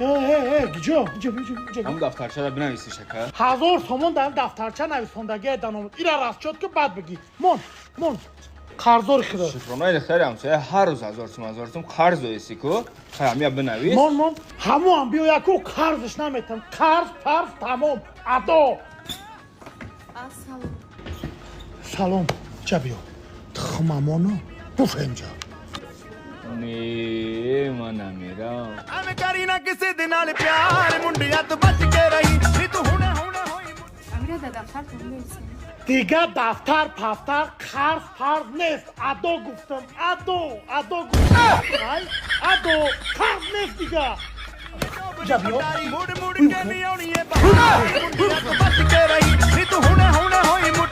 Э, э, э, гиҷо, гиҷо, гиҷо, гиҷо. Ҳамун дафтарчада бинависиш, ака. 1000 сомон дар дафтарча нависондагия даномад. Ира расчёт ки, баъд бигӣ. Мон, мон, қарздори худо. Шукронаи духтари ҳамсоя ҳар рӯз 1000 сум, 1000 сум қарз доеси ку. Хай, ҳамия бинавис. Мон, мон, ҳамоам биё, яку қарзш наметам. Қарз парз тамом, адо. Ассалом. Салом, ча биё, тухмамоно буфемҷа. Не, ман намерам. ਐਵੇਂ ਕਰੀ ਨਾ ਕਿਸੇ ਦੇ ਨਾਲ ਪਿਆਰ, ਮੁੰਡਿਆਂ ਤੋਂ ਬਚ ਕੇ ਰਹੀ ਨੀ ਤੂੰ ਹੁਣੇ ਹੁਣੇ ਹੋਈ Амира, дар дафтартон нависем. Дига дафтар пафтар, қарз фарз нест. Адо гуфтам, адо, адо гуфтам. Ай, адо, қарз нест дига. Ҷа биё. ਮੁੜ ਮੁੜ ਕੇ ਨਹੀਂ ਆਉਣੀ ਏ ਬਹਾਰ, ਮੁੰਡਿਆਂ ਤੋਂ ਬਚ ਕੇ ਰਹੀ ਨੀ ਤੂੰ ਹੁਣੇ ਹੁਣੇ ਹੋਈ।